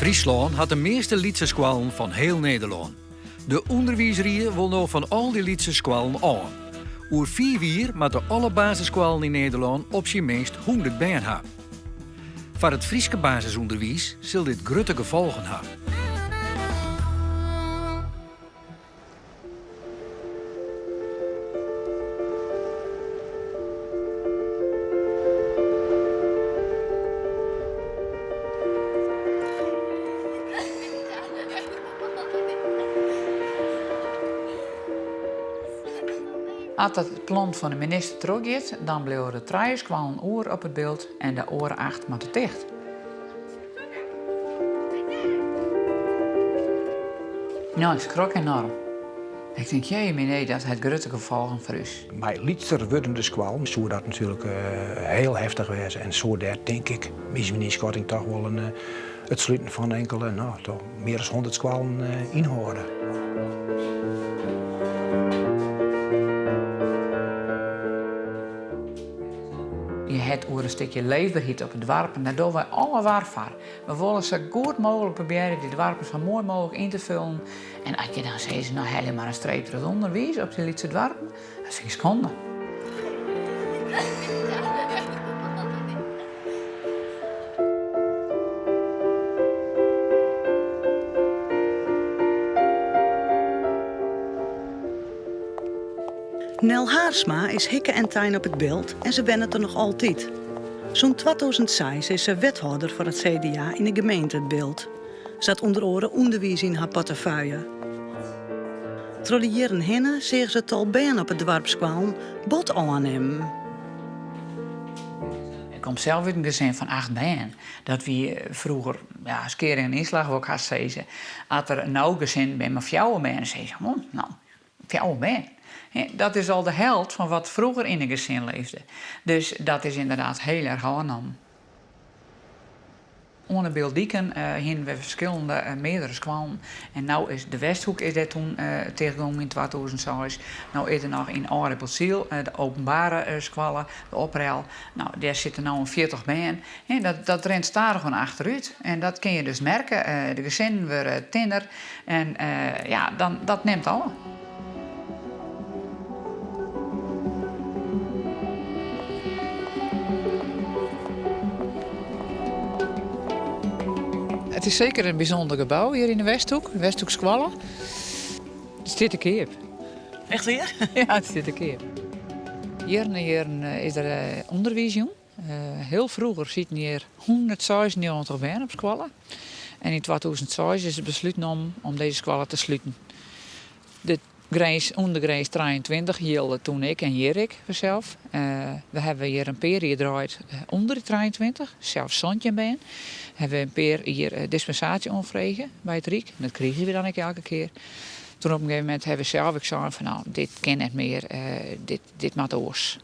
Fryslân hat de measte lytse skoallen fan hiel Nederlân. De ûnderwiisrie wol no fan al dy lytse skoallen ôf. Oer fiif jier moatte alle basisskoallen yn Nederlân op syn minst 100 bern ha. Foar it Fryske basisûnderwiis sil dit grutte gefolgen ha. As dat plan fan de minister trochgiet, dan bliuwe der trije skoallen oer op It Bilt en de oare acht moatte ticht. No, ik skrok enoarm. Ik tink, jemine, dat hat grutte gefolgen foar ús. Mei lytser wurdende skoallen soe dat natuerlik hiel heftich wêze en soe dêr, tink ik, is myn ynskatting toch wol in, it sluten fan inkelde, no, toch mear as 100 skoallen ynhâlde. Je het oer in stikje leefberheid op de doarpen, dêr dogge wy alle war foar. We wolle sa goed mooglik probearje dy doarpen sa moai mooglik yn te fullen. En as je dan sizze, no helje mar in streep troch it ûnderwiis op dy lytse doarpen, dat fyn ik skande. Nel Haarsma is hikke en tein op It Bilt en se wennet der noch altyd. Sûnt 2006 is se wethâlder foar it CDA yn de gemeente It Bilt. Se hat ûnder oare ûnderwiis yn har portefeuille. Troch de jierren hinne seach se it tal bern op 'e doarpsskoallen bot ôfnimmen. Ik kom sels út in gesin fan acht bern. Dat wie froeger, ja, skering en ynslach wol ik hast sizze. As der no gesinnen binne mei fjouwer bern, dan sizze se, oh, no, fjouwer bern. Dat is al de helt fan wat froeger yn in gesin leefde. Dus dat is ynderdaad hiel erch ôfnommen. Oan de Biltdiken hiene we ferskillende meardere skoallen en no is de Westhoek is dêr toen tichtgongen yn 2006. No is der noch yn Oardippelsyl de openbare skoalle, de Oprel. No, dêr sitte no in 40 bern. Dat, dat rint stadichoan achterút en dat kin je dus merke. De gesinnen wurde tinner en ja, dan, dat nimt ôf. It is seker in bysûnder gebou hjir yn de Westhoek, de Westhoekskoalle. It stiet te keap. Echt wier? Ja, it stiet te keap. Jierren en jierren is der ûnderwiis jûn. Hiel froeger sieten hjir 196 bern op skoalle. En yn 2006 is it beslút nommen om dizze skoalle te sluten. De grins, ûndergrins 23 jilde toen ek en hjir ek fansels. We hawwe hjir in pear jier draaid ûnder de 23, sels 17 bern. Hawwe we in pear jier dispensaasje oanfrege by it Ryk. Dat krigen we dan ek elke kear. Toen op in gegeven momint hawwe we sels ek sein fan no, dit kin net mear, dit, dit moat oars.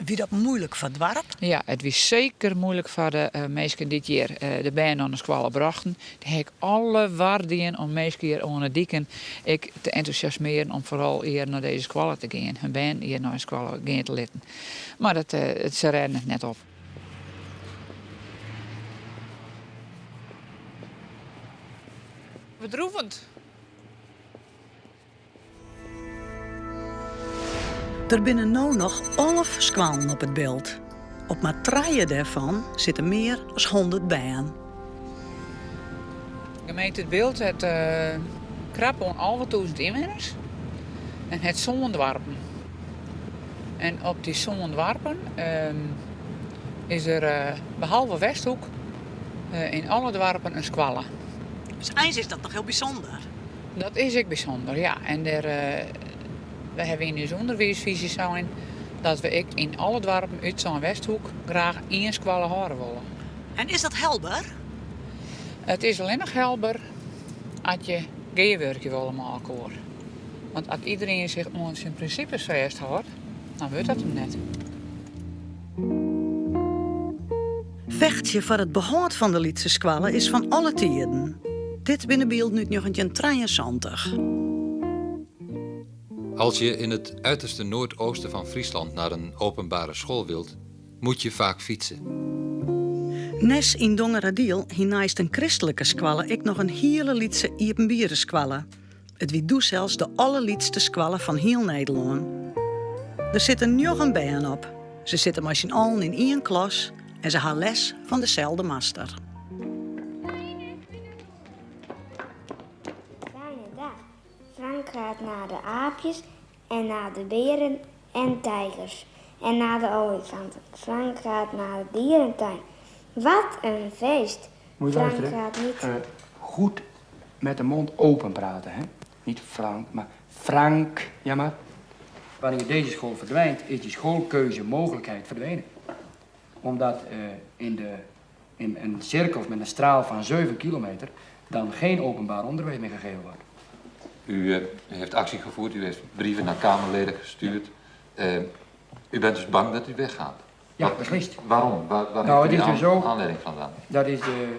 Wie dat moeilik foar it doarp? Ja, it wie seker moeilik foar de minsken dy't hjir de bern oan de skoalle brochten. Dêr ha ik alle war dien om minsken hjir oan de diken ek te entûsjasmearen om foaral hjir nei dizze skoalle te gean, hun bern hjir nei de skoalle gean te litten. Mar dat, se rêden it net op. Bedroevend. Der binne no noch 11 skoallen op It Bilt. Op mar trije dêrfan sitte mear as 100 bern. De gemeente It Bilt hat krap oan 11.000 ynwenners en hat sân doarpen. En op dy sân doarpen is der behalve Westhoek yn alle doarpen in skoalle. Dus eins is dat noch hiel bysûnder. Dat is ek bysûnder, ja. En dêr, we hawwe yn ús ûnderwiisfyzje sein dat we ek yn alle doarpen útsein Westhoek graach ien skoalle hâlde wolle. En is dat helber? It is allinnich helber as je gearwurkje wolle mei elkoar. Want as iderien sich oan syn prinsipes fêsthâldt, dan wurdt dat him net. Fechtsje foar it behâld fan de lytse skoalle is fan alle tiden. Dit binne bylden út 1973. Als je in het uiterste noordoosten van Friesland naar een openbare school wilt, moet je vaak fietsen. Nes yn Dongeradiel hie neist in kristlike skoalle ek noch in hiele lytse iepenbiere skoalle. It wie doe sels de allerlytste skoalle fan hiel Nederlân. Der sitte njoggen bern op. Se sitte mei syn allen yn ien klas en se ha les fan deselde master. Fijne dag. Frank gaat naar de aapjes en naar de beren en tijgers en naar de olifanten. Frank gaat naar de dierentuin. Wat een feest. Moet je Frank luisteren. gaat niet. Eh, goed met de mond open praten, hè? Niet Frank, maar Frank. Ja, maar. Wanneer deze school verdwijnt, is die schoolkeuzemogelijkheid verdwenen. Omdat eh, in, de, in een cirkel met een straal van 7 kilometer dan geen openbaar onderwijs meer gegeven wordt. U eh, heeft actie gevoerd, u heeft brieven naar Kamerleden gestuurd. Eh, u bent dus bang dat u weggaat. Ja, Wat- beslist. Waarom? Waar, waar Nou, heeft u het die is dus zo- aanleiding vandaan? Dat is de,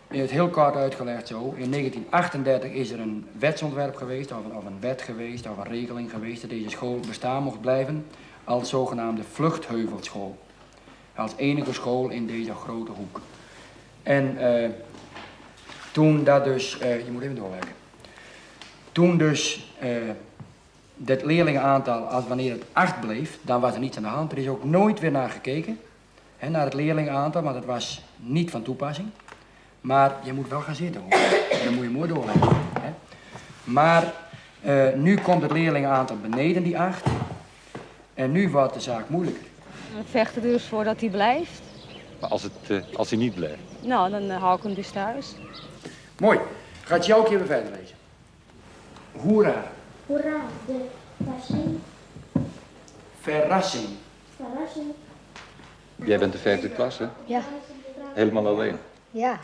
in het heel kort uitgelegd zo. In 1938 is er een wetsontwerp geweest, of een, of een wet geweest, of een regeling geweest dat deze school bestaan mocht blijven als zogenaamde vluchtheuvelschool. Als enige school in deze grote hoek. En eh, toen dat dus, eh, je moet even doorwerken. Toen dus eh, dat leerlingenaantal, als wanneer het 8 bleef, dan was er niets aan de hand. Er is ook nooit weer naar gekeken, hè, naar het leerlingenaantal, want dat was niet van toepassing. Maar je moet wel gaan zitten hoor. En dan moet je mooi doorleggen. Hè. Maar eh, nu komt het leerlingenaantal beneden die 8. En nu wordt de zaak moeilijker. We vechten er dus voor dat hij blijft. Maar als, het, eh, als hij niet blijft? Nou, dan eh, hou ik hem dus thuis. Mooi. Gaat jou ook even verder lezen. Hoera. Hoera, de verrassing. Verrassing. Verrassing. Jij bent de vijfde klas, hè? Ja, Helemaal alleen. ja.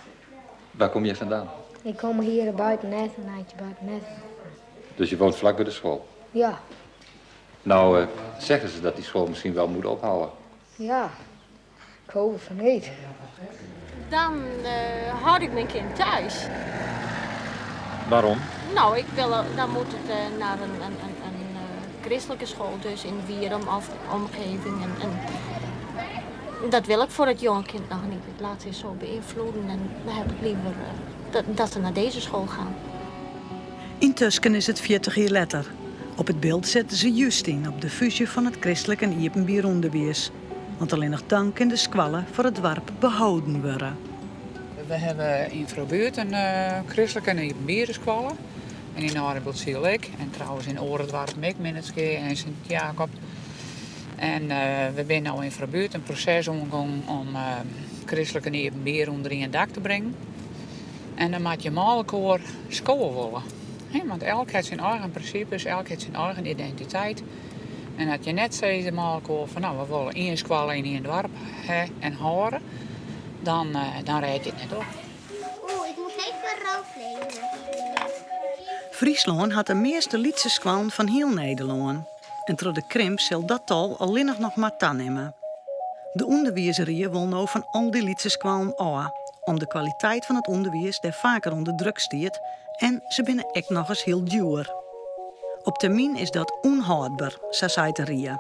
Waar kom jij vandaan? Ik kom hier buiten net, een eindje buiten net. Dus je woont vlak bij de school. Ja, Nou, eh, zeggen ze dat die school misschien wel moet ophouden. ja. Ik hoop van niet. Dan eh, houd ik mijn kind thuis. Waarom? Nou, ik wil, dan moet het eh, naar een, een, een, een eh, christelijke school, dus in Wierum of omgeving. En, en dat wil ik voor het jonge kind nog niet. Het laat zich zo beïnvloeden en dan heb ik liever eh, dat, dat ze naar deze school gaan. Yntusken is it 40 jier letter. Op It Bilt sette se just yn op de fúzje fan it kristlik en iepenbier ûnderwiis. Want allinnich dan kin de skoalle foar it doarp beholden wurde. We hawwe yn Froubuert in eh, kristlike en iepenbiere skoalle. En yn Aldebiltsyl ek. En trouwens yn oare doarpen ek, Minnertsgea en Sint Jacob. En eh, we binne no yn Froubuert in proses oangongen om eh, kristlik en iepenbier ûnder ien dak te bringen. En dan moatte je mei elkoar skowe wolle. Hè, want elk hat syn eigen prinsipes, elk hat syn eigen identiteit. En as je net sizze mei elkoar fan no, we wolle ien skoalle yn ien doarp ha en hâlde, dan, eh, dan rêd je it net op. Oeh, ik moet even rood lezen. Fryslân hat de measte lytse skoallen fan hiel Nederlân. En troch de krimp sil dat tal allinnich noch mar tanimme. De ûnderwiisrie wol no fan al dy lytse skoallen ôf, om't de kwaliteit fan it ûnderwiis dêr faker ûnder druk stiet en se binne ek nochris hiel djoer. Op termyn is dat ûnhâldber, sa seit de rie.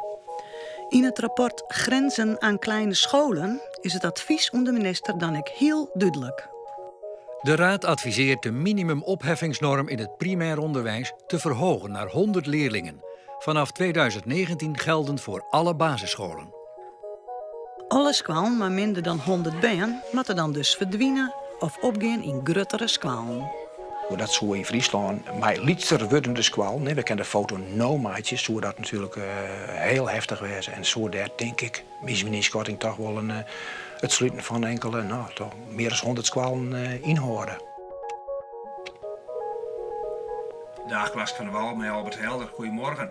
Yn it rapport Grenzen aan kleine scholen is it advys oan de minister dan ek hiel dúdlik. De Raad adviseert de minimumopheffingsnorm in het primair onderwijs te verhogen naar 100 leerlingen. Vanaf 2019 geldend voor alle basisscholen. Alle skoallen mei minder dan 100 bern moatte dan dus ferdwine of opgean yn gruttere skoallen. Dat soe yn Fryslân mei lytser wurdende skoallen, hè, we kinne de foto no meitsje, soe dat natuerlik eh, hiel heftich wêze. En soe dêr, tink ik, is myn ynskatting toch wol in, eh, it sluten fan inkelde, no, toch mear as 100 skoallen eh, ynhâlde. Dag Klaas van der Wal, mei Albert Helder. Goedemorgen.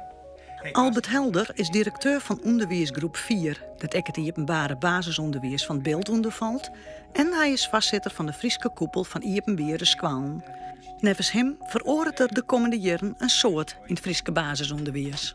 Hey, Klaas. Albert Helder is direkteur fan ûnderwiisgroep 4, dêr't ek it iepenbiere basisûnderwiis fan It Bilt ûnder falt. En hy is foarsitter fan de Fryske koepel fan iepenbiere skoallen. Neffens him feroaret der de kommende jierren in soad yn it Fryske basisûnderwiis.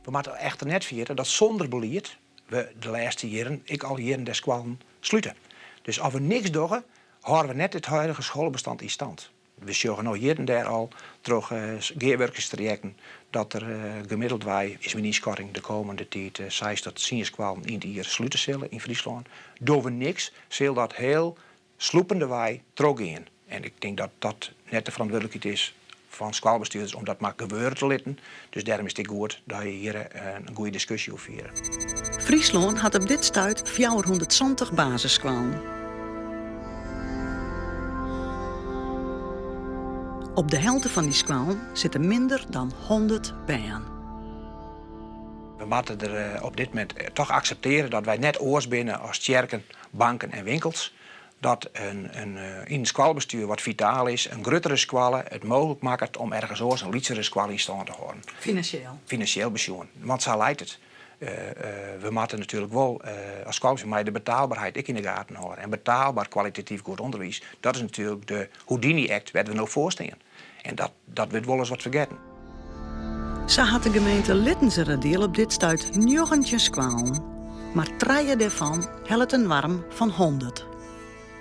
We moatte echter net ferjitte dat sûnder belied we de lêste jierren ek al jierren de skoallen slute. Dus as we niks dogge, hâlde we net it huidige skoalbestand yn stand. We sjogge no hjir en dêr al troch gearwurkingstrajekten dat der gemiddeldwei, is myn ynskatting, de komende tiid seis tot tsien skoallen yn it jier slute sille yn Fryslân. Dogge we niks, sil dat hiel slûpendewei trochgean. En ik tink dat dat net de ferantwurdlikheid is fan skoalbestjoerders om dat mar gebeure te litten. Dus dêrom is it ek goed dat je hjir in goede diskusje oer fiere. Fryslân hat op dit stuit 470 basisskoallen. Op de helte fan dy skoallen sitte minder dan 100 bern. We moatte der op dit momint toch akseptearje dat wy net oars binne as tsjerken, banken en winkels. Dat in yn it skoalbestjoer wat fitaal is, in gruttere skoalle it mooglik makket om ergens oars in lytsere skoalle yn stân te hâlden. Finansjeel? Finansjeel besjoen, want sa leit it. We moatte natuerlik wol as skoalbestjoer mei de betaalberheid ek yn de gaten hâlde. En betaalber kwalitatyf goed ûnderwiis, dat is natuerlik de Houdini Act wêr't we no foar stean. En dat dat wurdt wolris wat fergetten. Sa hat de gemeente Littenseradiel op dit stuit 19 skoallen, mar trije dêrfan hellet in noarm fan 100.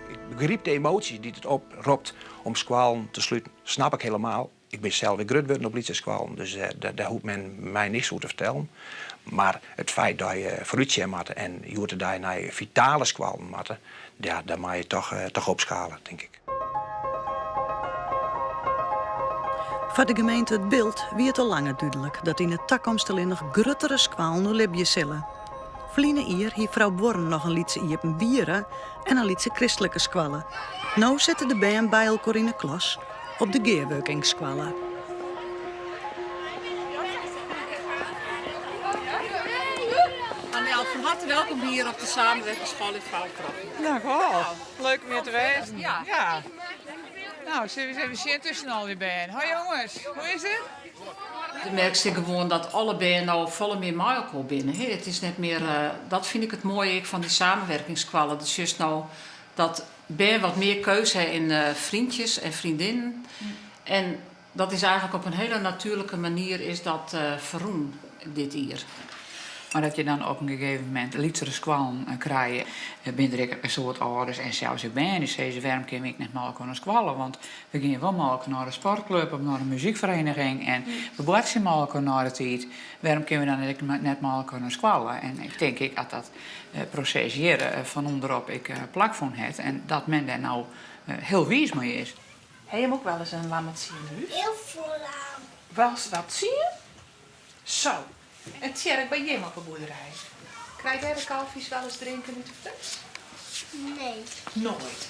Ik begryp de emoasjes dy't it opropt om skoallen te sluten, snap ik helemaal. Ik bin sels ek grut wurden op lytse skoallen, dus dêr hoecht men my niks oer te fertellen. Mar it feit dat je foarút sjen moatte en hjoed-de-dei nei fitale skoallen moatte, ja, dêr moatte je toch, toch opskale, tink ik. Foar de gemeente It Bilt wie it al langer dúdlik dat yn 'e takomst allinnich gruttere skoallen oerlibje sille. Ferline jier hie Froubuorren noch in lytse iepenbiere en in lytse kristlike skoalle. No sitte de bern by elkoar yn 'e klas op de gearwurkingsskoalle. Anel, fan harte welkom hier op de samenwerkingsschool in Froubuorren. Dank wel. Leuk om hjir te wêzen. Ja. Nou, sille we ris even sjen tusken al dy bern. Hoi jonges, hoe is it? Do merkst ek gewoan dat alle bern no folle mear mei elkoar binne. It is net mear, dat fyn ik it moaie ek fan dy samenwerkingsskoalle. Do sjochst no dat bern wat mear keus ha yn vriendjes en vriendinnen. En dat is eigentlik op in hiele natuerlike manier is dat ferrûn dit jier. Mar dat je dan op in gegeven momint lytsere skoallen krije, binne der ek in soad âlders en sels ek bern dy't sizze wêrom kinne we ek net mei elkoar nei skoalle, want we gean wol mei elkoar nei de sportklup of nei de muzykfereniging en we boartsje mei elkoar nei de tiid. Wêrom kinne we dan ek net mei elkoar nei skoalle? En ik tink ek dat dat proses hjir fan ûnderop ek plakfûn hat en dat men dêr no hiel wiis mei is. Ha jim ek wolris in lammetsje yn hûs? Hiel folle lam. Was dat tsien? Zo. En Tjerk, by jim op 'e boerderij, krije dêr de kalfjes wolris drinken út de fles? Nee. Noait?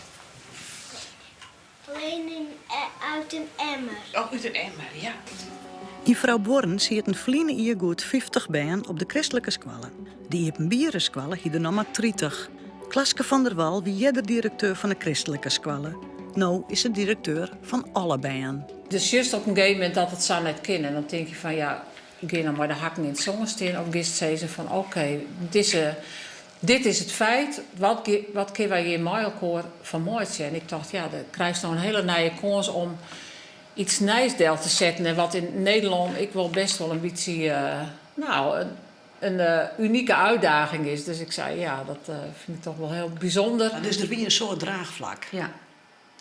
Alleen in, uit een emmer. Oh, út in emmer, ja. Yn Froubuorren sieten ferline jier goed 50 bern op de kristlike skoalle. De iepenbiere skoalle hie der noch mar 30. Klaske van der Wal wie earder direkteur fan de kristlike skoalle. No is se direkteur fan alle bern. Dus sjochst op in gegeven momint dat it sa net kin en dan tink je fan ja, gean dan mei de hakken yn it sân stean of giest sizzen fan oké, dizze, dit is it feit, wat, wat kinne wy hjir mei elkoar fan meitsje? En ik tocht ja, dan krijst no in hiele nije kâns om iets nijs del te setten en wat yn Nederlân ek wol best wol in bytsje, nou, in unike uitdaging is. Dus ik sei ja, dat fyn ik toch wol hiel bysûnder. Dus der wie in soad draachflak? Ja.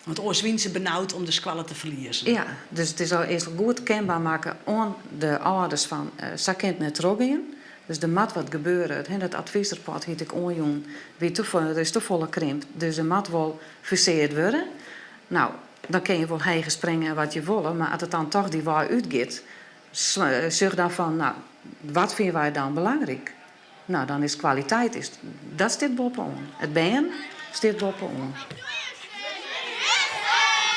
Want oars wiene se benaud om de skoalle te ferliezen. Ja, dus it is al earst goed kenber makke oan de âlders fan sa kin it net trochgean. Dus der moat wat gebeure. Dat advysrapport hie ik oanjûn, wie te der is te folle krimp, dus der moat wol fuseard wurde. No, dan kinne je wol heger springe en wat je wolle, mar as it dan toch dy wei útgiet, sjoch dan fan, no, wat fine wy dan belangryk? No, dan is kwaliteit, is, dat stiet boppe-oan. It bern stiet boppe-oan.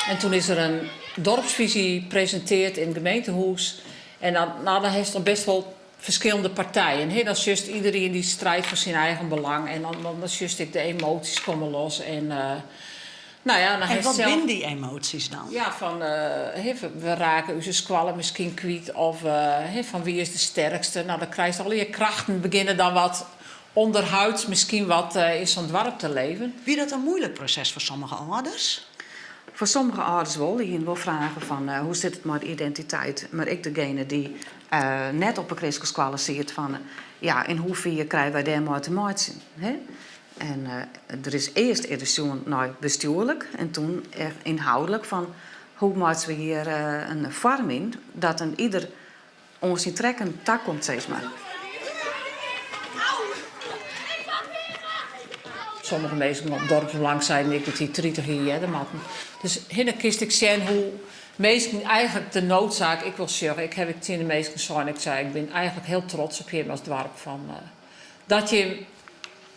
En toen is er in dorpsvisie presintearre yn it gemeentehûs. En dan, nou, dan hast dan best wol ferskillende partijen. Hè? Dan sjochst iderien dy striidt foar syn eigen belang. En dan, dan, dan sjochst ek de emoasjes komme los. En, uh, nou ja, dan En wat sels, binne dy emoasjes dan? Ja, fan uh, we rake ús skoalle miskien kwyt. Of uh, fan wie is de sterkste. Nou, dan krijst al je krachten begjinne dan wat ûnderhûds miskien wat yn sa'n doarp te leven. Wie dat in muoilik proses foar sommige âlders? Foar sommige âlders wol. Dy hiene wol fragen fan hoe sit it mei de identiteit. Mar ek degene dy't net op 'e kristlike skoalle siet fan ja, yn hoefier krije wy dêrmei te meitsjen. Hè? En der is earst earder sjoen nei bestjoerlik en toen echt ynhâldlik fan. Hoe meitsje we hjir in foarm yn dat in ieder oan syn trekken takomt, sis mar. Sommige minsken op Dorpsbelang seiden ek dat hy 30 jier earder moatten. Dus hinne kinst ek sjen hoe minsken eigenlik de noodzaak ek wol sjogge. Ik haw ek tsjin de minsken sein, ik sei ik bin eigenlik hiel trots op jim as doarp fan dat jim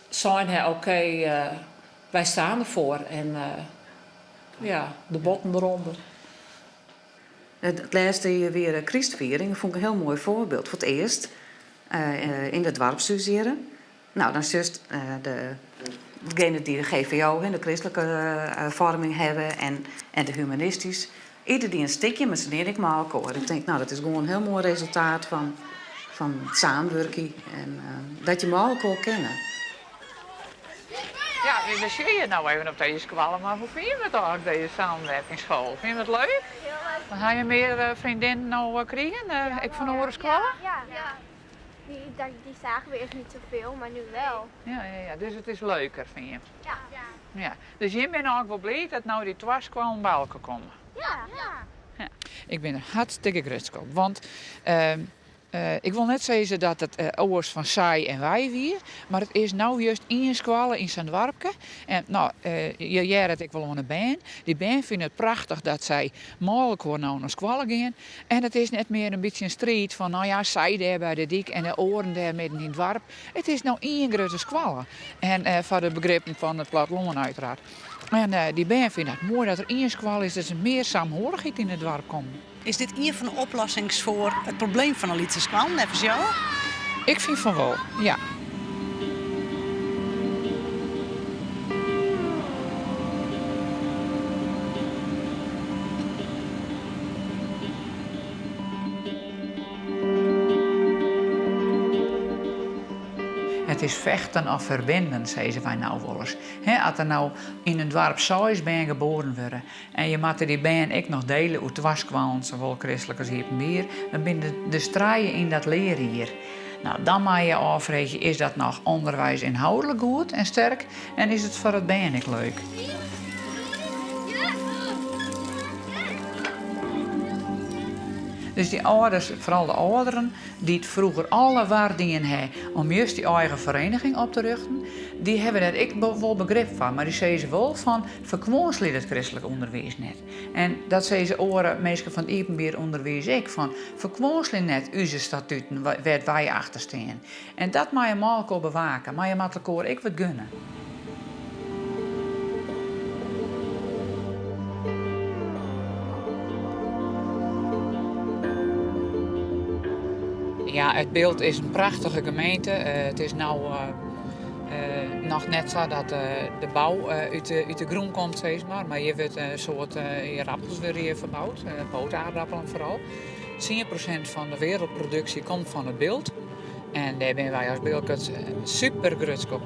sein ha oké wy stean derfoar en ja, de botten derûnder. It lêste jier wie de krystfiering, dat fûn ik in hiel moai foarbyld. Foar it earst yn it doarpshûs hjirre. No, dan sjochst degene dy't de GVO, de kristlike foarming hawwe en de humanistysk. Ieder die in stikje, mar se diene ek mei elkoar. Ik tink, no, dat is gewoan in hiel moai resultaat fan samenwurkje en dat je mei elkoar kinne. Ja, we sjogge je no even op dizze skoalle, mar hoe fine je it eigenlik, dizze samenwerkingsschool? Fine je it leuk? Hiel leuk. Ha je mear freondinnen no krigen, ek fan oare skoalle? Ja, ja. Die zagen we eerst niet zoveel, maar nu wel. Ja, ja, ja. Dus it is leuker, fine je? Ja. Ja. Dus jim binne eigenlik wol bliid dat no dy twa skoallen by elkoar komme? Ja. Ja. Ik bin der hartstikke grutsk op, want ik wol net sizze dat it oars fan sy en wy wie, mar it is no just ien skoalle yn sa'n doarpke. En no, je hearre it ek wol oan de bern. Dy bern fine it prachtich dat sy mei elkoar no nei skoalle gean. En it is net mear in bytsje in striid fan no ja, sy dêr by de dyk en de oaren dêr midden yn it doarp. It is no ien grutte skoalle. En foar de begrippen fan it plattelân uiteraard. En dy bern fine it moai dat der ien skoalle is, dat der mear saamhorigheid yn it doarp komt. Is dit ien fan de oplossings foar it probleem fan de lytse skoallen neffens jo? Ik fyn fan wol, ja. Het is vechten of verbinden, sizze wy no wolris. As der no yn in doarp seis bern geboren wurde en je moatte dy bern ek noch dele oer twa skoallen, sawol kristlik as iepenbier, dan binne der dus trije yn dat learjier. No, dan meie je ôffreegje, is dat noch ûnderwiisinhâldlik goed en sterk en is it foar it bern ek leuk? Dus dy âlders, foaral de âlderen, dy't froeger alle war dien ha om just dy eigen fereniging op te rjochten, dy hawwe dêr ek wol begrip foar, mar dy sizze wol fan ferkwânselje it kristlik ûnderwiis net. En dat sizze oare minsken fan it iepenbier ûnderwiis ek, fan ferkwânselje net ús statuten wêr't wy achter stean. En dat meie je mei elkoar bewake, mar je moatte elkoar ek wat gunne. Ja, it Bilt is in prachtige gemeente. It is no noch net sa dat de bou út de grûn komt, sis mar. Mar hjir wurdt in soad ierappels wurde hjir ferboud, pootaardappelen foaral. 10% fan de wereldproduksje komt fan it Bilt. En dêr binne wy as Bilkerts super grutsk op.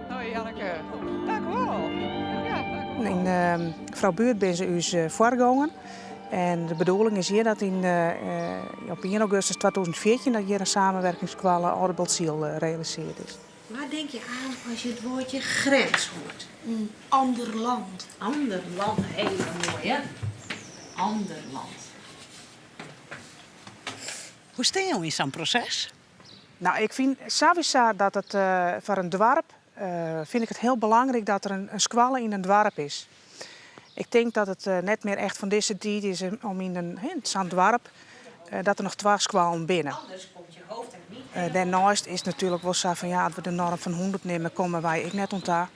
Hoi Janneke. Dank wol. Ja, dank wol. Yn Froubuert binne se ús foargongen. En de bedoeling is hjir dat yn op ien augustus 2014 dat hjir in samenwerkingsskoalle Aldebiltsyl realisearre is. Waar denk je aan als je het woordje grens hoort? Een ander land. Ander land, hele mooi hè? Ander land. Hoe steane jo yn sa'n proses? Nou, ik fyn sawiesa dat it foar in doarp fyn ik it hiel belangryk dat der in skoalle yn in doarp is. Ik tink dat it net mear echt fan dizze tiid is om yn sa'n doarp dat der noch twa skoallen binne. Dêrneist is it natuerlik wol sa fan ja, as we de norm fan 100 nimme, komme wy ek net oan ta.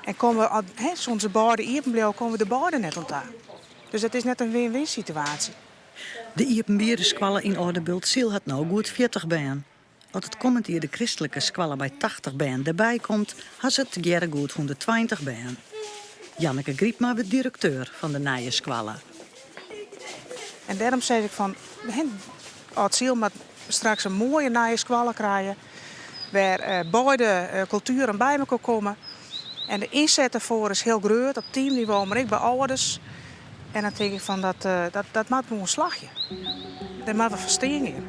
En komme we, sûnt se beide iepen bliuwe, komme we der beide net oan ta. Dus dat is net in win-win situaasje. De iepenbiere skoalle yn Aldebiltsyl hat no goed 40 bern. As it kommend jier de kristlike skoalle mei 80 bern derby komt, ha se tegearre goed 120 bern. Janneke Griepma wurdt direkteur fan de nije skoalle. En dêrom sis ik fan, Aldsyl moat straks in moaie nije skoalle krije, wêr beide kultueren by mekoar komme. En de ynset derfoar is hiel grut op teamnivo, mar ek by âlders. En dan tink ik fan dat, dat, dat moat gewoan slagje. Dêr moatte we foar stean gean.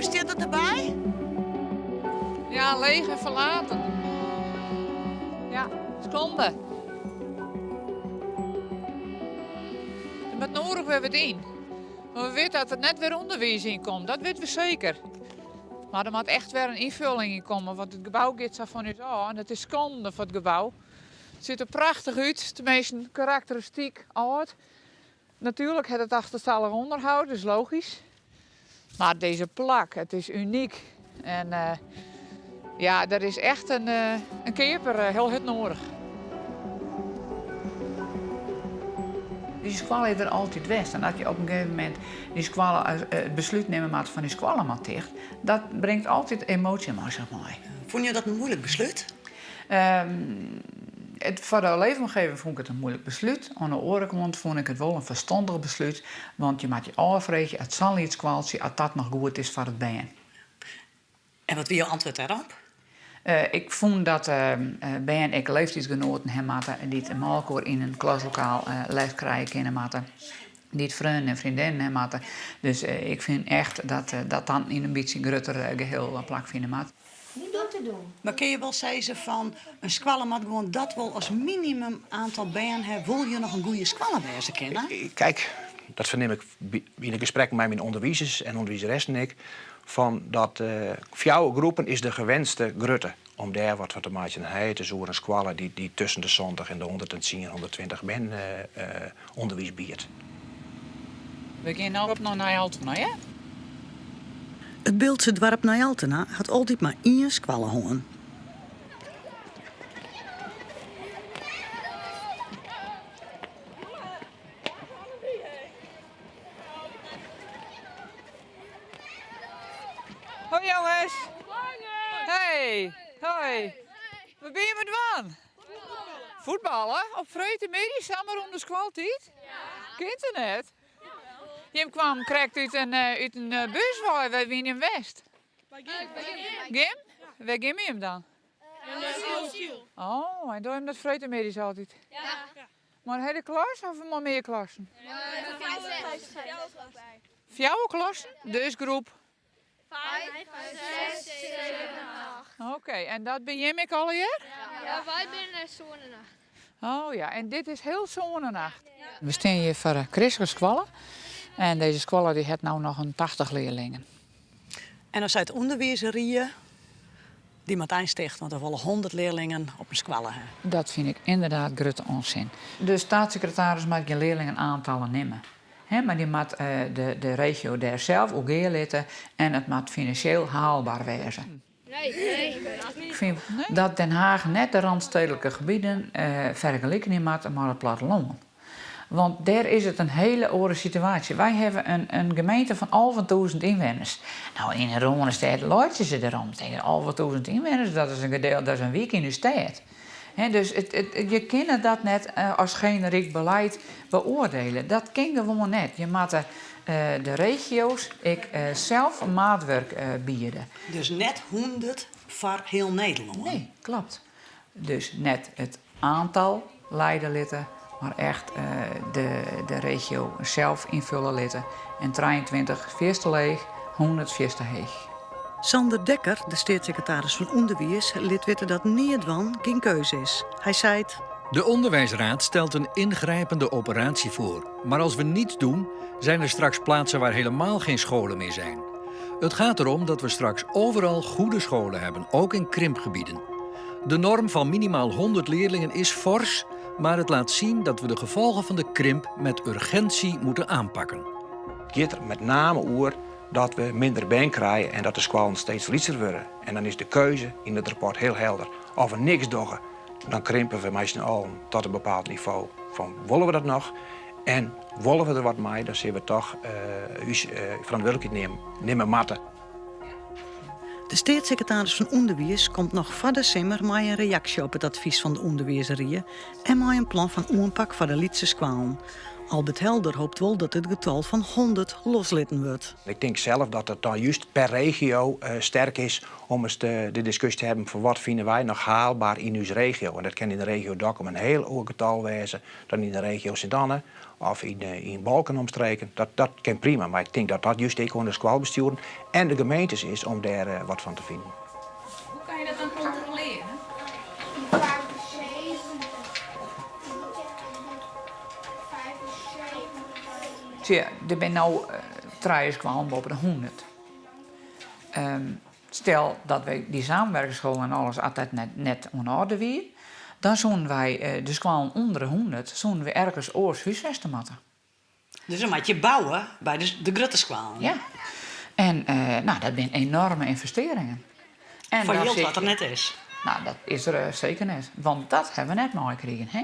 Hoe stiet it derby? Ja, leech en ferlaten. Ja, skonde. Der moat noadich wer wat yn. Want we witte dat der net wer ûnderwiis yn komt, dat witte we seker. Mar der moat echt wer in ynfulling yn komme, want it gebou giet sa fan ús ôf en it is skonde foar it gebou. It sjocht der prachtich út, teminsten karakteristyk âld. Natuerlik hat it achterstallich ûnderhâld, is logysk. Mar dizze plak, it is unyk. En uh, ja, der is echt in, uh, in keaper uh, hiel hurd noadich. Dy skoalle is der altyd west. En as je op in gegeven momint dy skoalle, it beslút nimme moatte fan dy skoalle moat ticht, dat bringt altyd emoasje mei sich mei. Fûnen jo dat in muoilik beslút? Um, it, foar de leefomgeving fûn ik it in muoilik beslút. Oan de oare kant fûn ik it wol in ferstannich beslút, want je moatte je ôffreegje as sa'n lyts skoaltsje, as dat noch goed is foar it bern. En wat wie jo antwurd dêrop? Uh, ik fûn dat uh, bern ek leeftiidsgenoaten ha moatte dy't mei elkoar yn in klaslokaal uh, les krije kinne moatte. Dy't freonen en freondinnen ha moatte. Dus ik fyn echt dat dat dan yn in bytsje grutter geheel plakfine moat. Niet om te doen. Mar kinne je wol sizze fan in skoalle moat gewoan dat wol as minimum aantal bern ha, wol je noch in goede skoalle wêze kinne? Kijk, dat fernim ik yn de gesprekken mei myn ûnderwizers en ûnderwizeressen ek, fan dat uh, fjouwer groepen is de gewenste grutte om dêr wat fan te meitsjen. En it is oer in skoalle dy't dy tusken de 70 en de 110, 120 bern uh, uh, ûnderwiis biedt. We gean no op nei Nij Altena, ja? It Biltse doarp Nij Altena hat altyd mar ien skoalle hân. Hoi jonges! Hey, hoi! Wat binne je mei dwaan? Fuotballe? Op freedtemiddei samar ûnder skoaltiid? Kin it net? Jim kwamen krekt út in, eh, út in eh, bus wei, wêr wiene jim west? Gym? Wêr gymme jim dan? Oh, en dogge jim dat freedtemiddeis altyd? Ja. Mei de hiele klas of mei mear klassen? Fjouwer klassen? Dus groep? 5, 6, 7, 8. Oké, en dat binne jim ek allegear? Ja, wy binne sân en acht. Oh ja, en dit is hiel sân en acht. We stean hjir foar de kristlike skoalle. En dizze skoalle dy hat no noch in 80 learlingen. En dan seit ûnderwiisrie, dy moat eins ticht, want der wolle 100 learlingen op in skoalle ha. Dat fyn ik ynderdaad grutte ûnsin. De steatssecretaris moat gjin learlingenaantallen nimme. Hè, mar dy moat de, de regio dêr sels oer gearlitte en it moat finansjeel haalber wêze. Ik fyn dat Den Haag net de randstedelijke gebieden fergelikenje moat mei it plattelân. Want dêr is it in hiele oare situaasje. Wy hawwe in, in gemeente fan 11.000 ynwenners. No, yn 'e Rânestêd laitsje se derom. Tinke 11.000 ynwenners, dat is in gedeelte, dat is in wyk yn de stêd. dus it, it, je kinne dat net as generyk beleid beoardielje. Dat kin gewoan net. Je moatte de regio's ek sels maatwurk biede. Dus net 100 foar hiel Nederlân? Nee, kloppet. Dus net it oantal liede litte, mar echt de, de regio sels ynfolje litte. En 23 fierste leech, 100 fierste heech. Sander Dekker, de steatssekretaris fan Ûnderwiis, lit witte dat neat dwaan gjin keuze is. Hy seit. De Onderwijsraad stelt een ingrijpende operatie voor. Maar als we niets doen, zijn er straks plaatsen waar helemaal geen scholen meer zijn. Het gaat erom dat we straks overal goede scholen hebben, ook in krimpgebieden. De norm van minimaal 100 leerlingen is fors, maar het laat zien dat we de gevolgen van de krimp met urgentie moeten aanpakken. It giet der met name oer dat we minder bern krije en dat de skoallen steeds lytser wurde. En dan is de keuze yn it rapport hiel helder. As we niks dogge, dan krimpe we mei syn allen tot in bepaald nivo. Fan wolle we dat noch en wolle we der wat mei, dan sille we toch ús ferantwurdlikheid nimme moatte. De steatssekretaris fan Ûnderwiis komt noch foar de simmer mei in reaksje op it advys fan de ûnderwiisrie en mei in plan fan oanpak foar de lytse skoallen. Albert Helder hopet wol dat it getal fan 100 loslitten wurdt. Ik tink sels dat it dan just per regio sterk is om ris de diskusje te hawwen fan wat fine wy noch haalbaar yn ús regio. En dat kin yn de regio Dokkum in hiel oar getal wêze dan yn de regio Sint Anne of yn Balk en omstreken. Dat, dat kin prima, mar ik tink dat dat just ek oan de skoalbestjoeren en de gemeentes is om dêr wat fan te finen. Hoe kan je dat dan kontrolearje? Tsja, der binne no trije skoallen boppe de 100. Stel dat wy dy samenwerkingsschool en alles as dat net oan de oarder wie, dan soenen wy de skoallen ûnder de 100 soenen we ergens oars húsfeste moatte. Dus dan moat je bouwe by de grutte skoallen. Ja. En no, dat binne enorme ynvestearringen. En Foar jild wat der net is. No, dat is der seker net. Want dat hawwe we net meikrigen. Hè?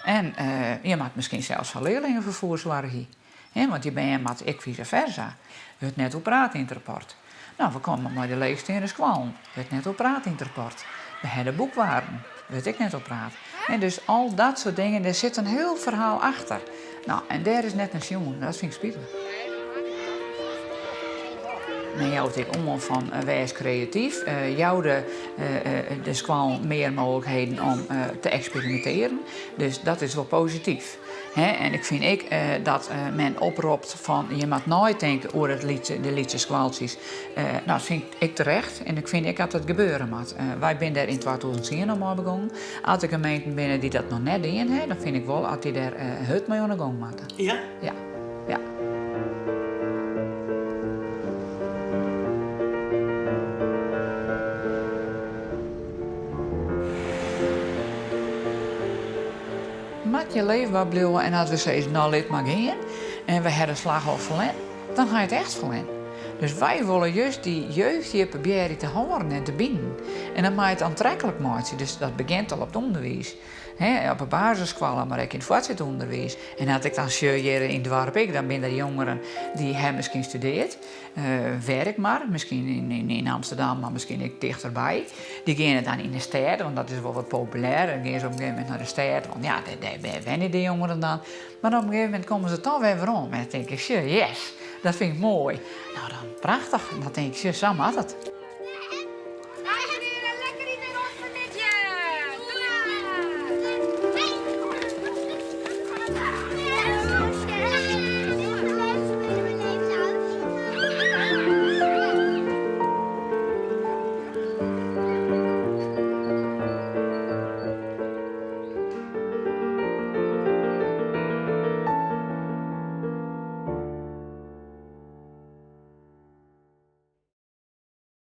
En je moat miskien sels foar learlingeferfoer soargje. Hè, want dy bern moatte ek vice versa. Wurdt net oer praat yn it rapport. No, we komme mei de leechsteande skoallen. Wurdt net oer praat yn it rapport. We ha de boekwaren. Wurdt ek net oer praat. Hè, dus al dat soart dingen, dêr sit in hiel ferhaal achter. No, en dêr is net nei sjoen. Dat fyn ik spitich. Men jout ek oan fan wês kreatyf, jou de, de skoallen mear mooglikheden om te eksperimintearjen. Dus dat is wol posityf. En ik fyn ek dat men opropt fan je moat neitinke oer it lytse, de lytse skoaltsjes. No, dat fyn ik ek terecht en ik fyn ek dat it gebeure moat. Wy binne dêr yn 2010 al mei begûn. As der gemeenten binne dy't dat noch net dien ha, dan fyn ik wol dat dy dêr hurd mei oan de gong moatte. Ja? Ja, ja. Moat je leefber bliuwe en as we sizze no lit mar gean en we ha de slach al ferlern, dan ha je it echt ferlern. Dus wy wolle just dy jeugd hjir probearje te hâlden en te binen. En dan mei it oantreklik meitsje. Dus dat begjint al op it ûnderwiis. Hè, op de basisskoalle, mar ek yn it foartset ûnderwiis. En as ik dan sjoch hjir yn it doarp ek, dan binne der jongeren dy ha miskien studearre. Wêr ek mar, miskien yn Amsterdam, mar miskien ek tichterby. Dy geane dan yn de stêd, want dat is wol wat populêr. Dan geane se op in gegeven momint nei de stêd, want ja, dêr wenje de jongeren dan. Mar op in gegeven momint komme se toch wer werom. En dan tink ik, sjoch, yes, dat fyn ik moai. No dan prachtich. Dan tink ik, sjoch, sa moat it.